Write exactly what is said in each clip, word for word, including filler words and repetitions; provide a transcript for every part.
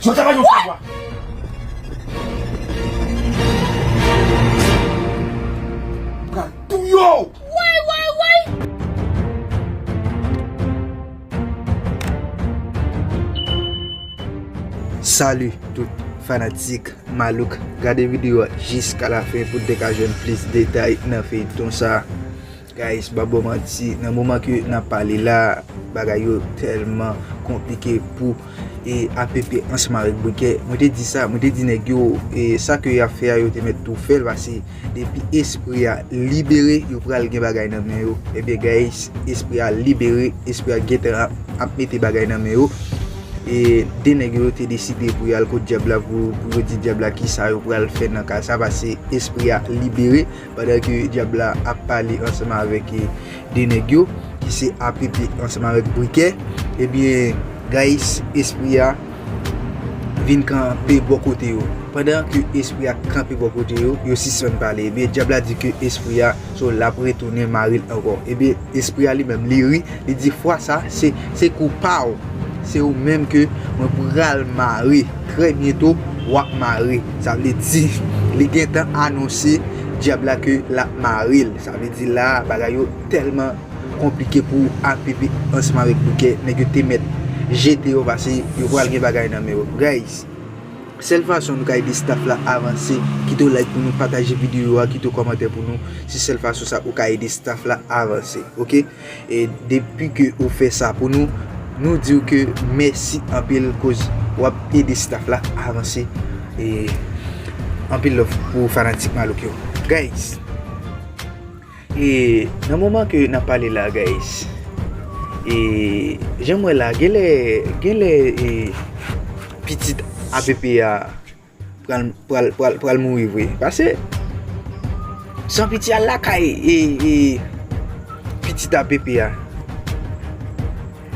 Yo ta pa yon pwa. Pral touye w. Way, way, way. Salut tout fanatik Malouk. Gade videyo a jiska la fen pou te ka jwenn plis detay nan feyton sa. Guys, m pa ba w manti, nan moman ke n ap pale la, bagay yo tèlman konplike pou e A P P ansanm avèk Brikè. Mwen te di sa, mwen te di nèg yo, e sa ke y ap fè a, yo te mèt tou fè l, pase depi espri a libere, yo pral gen bagay nan men yo. Ebyen, guys, espri a libere, espri a gentan ap, ap mete bagay nan men yo. E de nèg yo te deside pou y al kot dyab la, pou, pou yo di dyab la kisa yo pral fè nan ka sa, pase espri a libere. Pandan ke dyab la ap pale ansanm avèk, e, de nèg yo, ki se A P P ansanm avèk Brikè, ebyen, guys, espri a vin kanpe bò kote yo. Pandan ke espri a kanpe bò kote yo, yo sispann pale. Ebyen, dyab la di ke espri a, so, l ap retounen mare l ankò. Ebyen, espri a li menm, li ri, li di, fwa sa, se, se kou pa w. Se ou menm ke mwen pral mare. Trè byento, w ap mare. Sa vle di, li gentan anonse dyab la ke l ap mare l. Sa vle di la, bagay yo tèlman konplike pou A P P ansanm avèk Brikè. Nèg yo te mèt jete yo, pase yo pral gen bagay nan men yo. Guys, sèl fason nou ka ede staff la avanse, kite w like pou nou, pataje videyo a, kite w kòmantè pou nou. Se sèl fason sa ou ka ede staff la avanse, oke? E depi ke ou fè sa pou nou, nou di w ke mèsi anpil, koz w ap ede staff la avanse. E anpil love pou fanatik Malouk yo. Guys, e nan moman ke n ap pale la, guys, e jan m wè la, genlè, genlè, e pitit A P P a pral, pral, pral, pral mouri vre. Pase, San Pitye al lakay, e, e, pitit A P P a.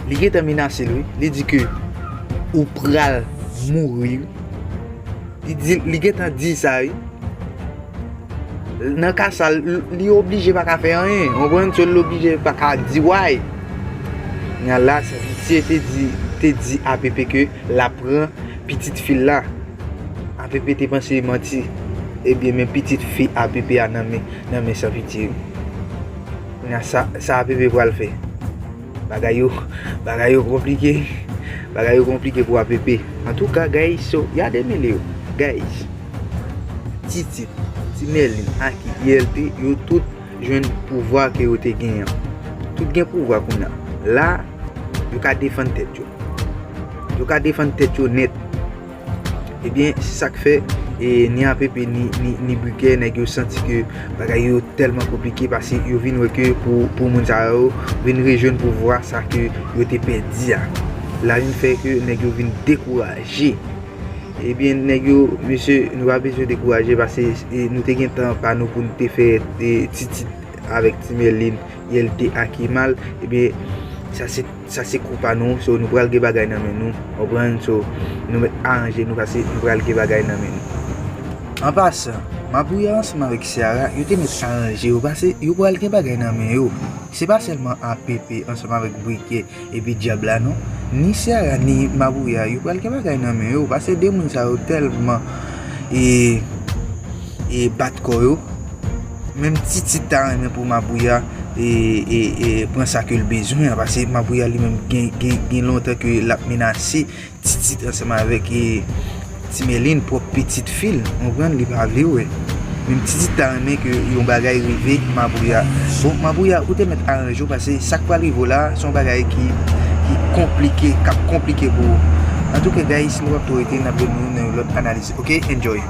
Li gentan menase l, wi. Li di ke ou pral mouri, wi. Li di, li gentan di sa, wi. Nan ka sa, l, li oblije pa ka fè anyen. Ou konprann? So, l oblije pa ka di way. Nan la, San Pitye te di, te di A P P ke l ap pran pitit fi l la. A P P te panse manti. Ebyen, men pitit fi A P P a nan men, nan men San Pitye. Kounye a, sa, sa A P P pral fè? Bagay yo, bagay yo konplike. Bagay yo konplike pou A P P. Antouka, guys, so, y a demele yo. Guys, Titit, Ti Mèlin, Aki, I L T, yo tout jwenn pouvwa ke yo te genyen an. Tout gen pouvwa kounye a. La, yo ka defann tèt yo. Yo ka defann tèt yo nèt. Ebyen, se sa k fè, e, ni A P P, ni, ni, ni Brikè, nèg yo santi ke bagay yo tèlman konplike, pase yo vin wè ke pou, pou moun sa yo vin rejwenn pouvwa sa ke yo te pèdi a. La vin fè ke nèg yo vin dekouraje. Ebyen, nèg yo, mesye, nou pa bezwen dekouraje, pase, e, nou te gen tan pa nou pou nou te fè, e, Titit avèk Ti Mèlin, I L T Aki mal, ebyen, sa se, sa se kou pa nou, so nou pral gen bagay nan men nou, konprann, so nou mèt aranje nou, pase nou pral gen bagay nan men nou. An pasan, Mabouya ansanm avèk Ciara, yo te mèt aranje yo, pase yo pral gen bagay nan men yo. Se pa sèlman A P P ansanm avèk Brikè epi dyab la non. Ni Ciara, ni Mabouya, yo pral gen bagay nan men yo, pase de moun sa yo tèlman, e, e bat kò yo. Menm Titit ta renmen pou Mabouya, e, e, e, pran sa ke l bezwen an, pase Mabouya li menm gen, gen, gen lontan ke l ap menase Titit ansanm avèk, e, Ti Mèlin, pwòp pitit fi l, ou konprann, li pa vle wè. Menm Titit ta renmen ke yon bagay rive Mabouya. Bon, Mabouya, ou te mèt aranje w, pase sa k pral rive w la, se yon bagay ki, ki konplike, k ap konplike pou ou. Antouka, guys, nou p ap twò rete, n ap jwenn nou nan yon lòt analiz. Oke, enjoy.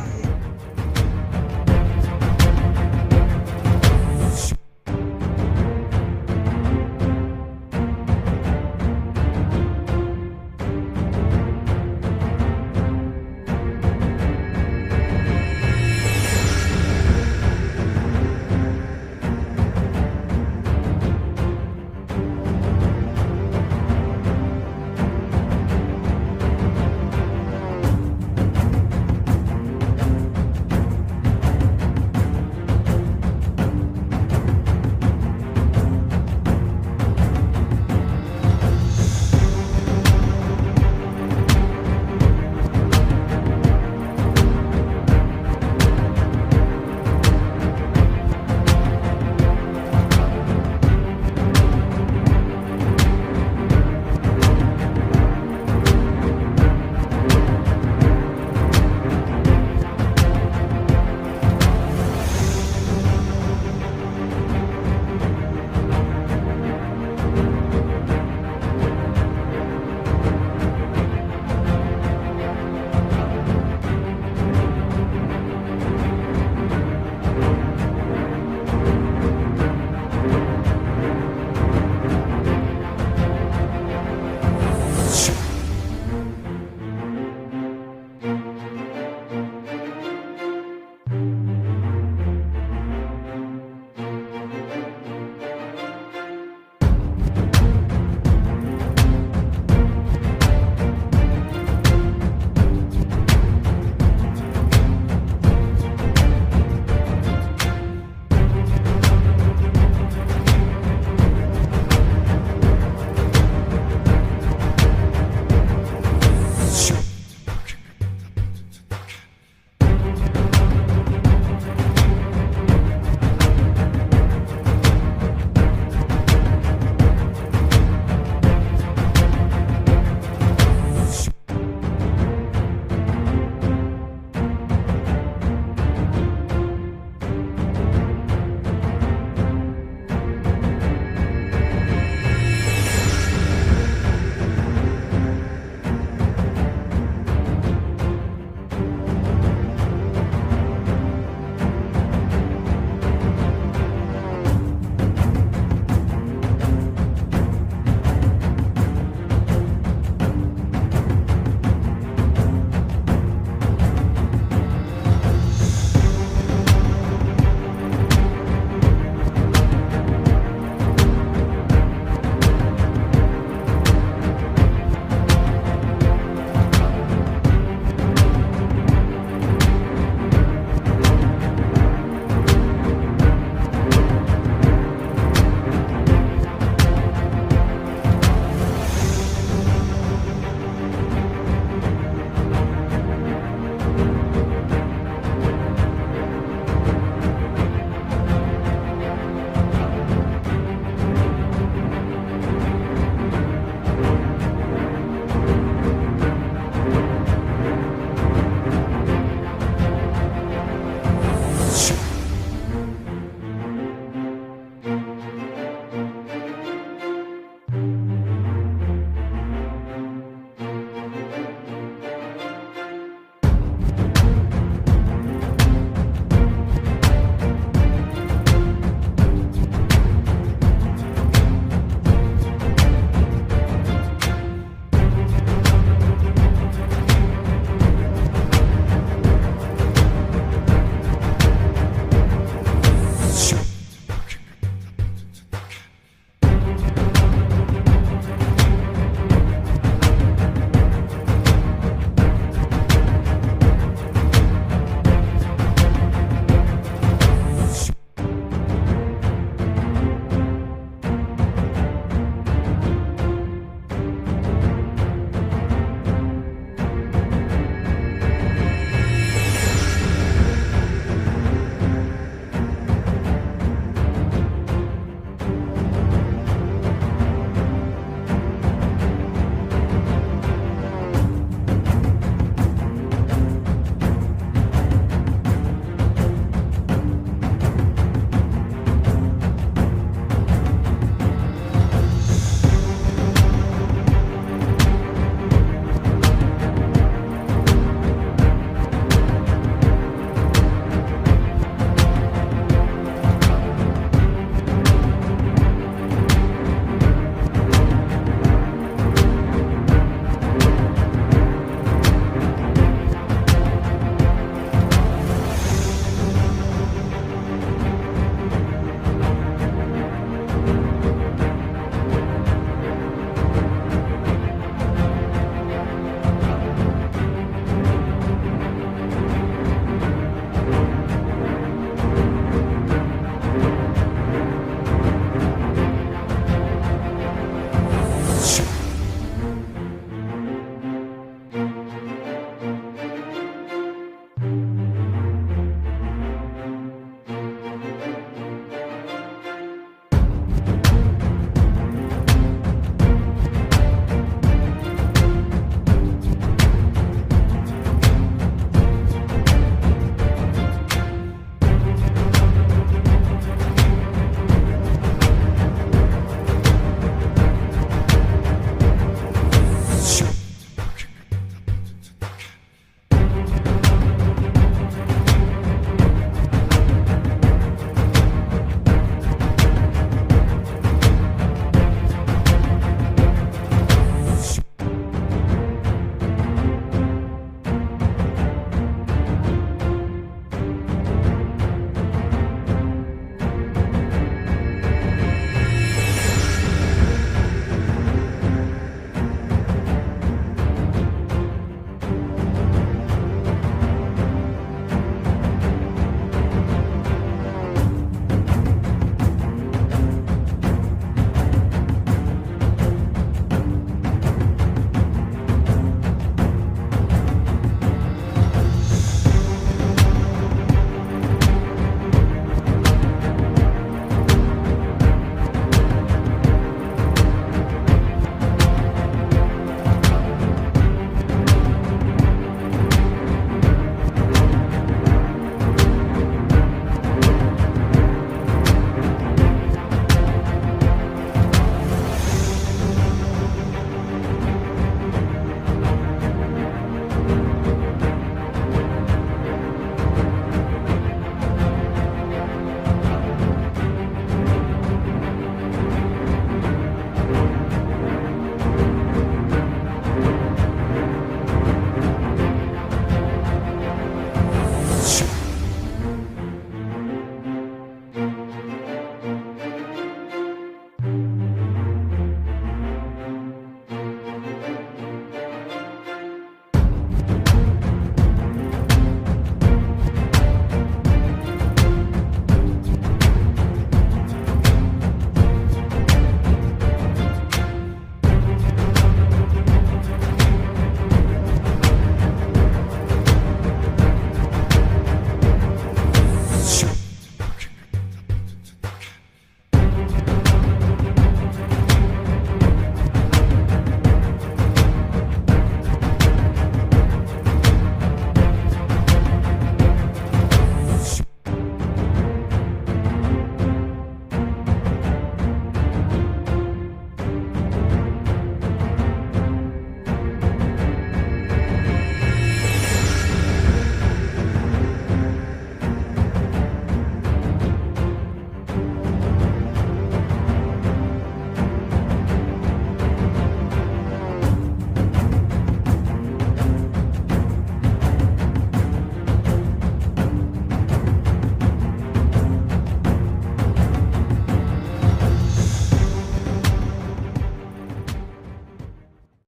sou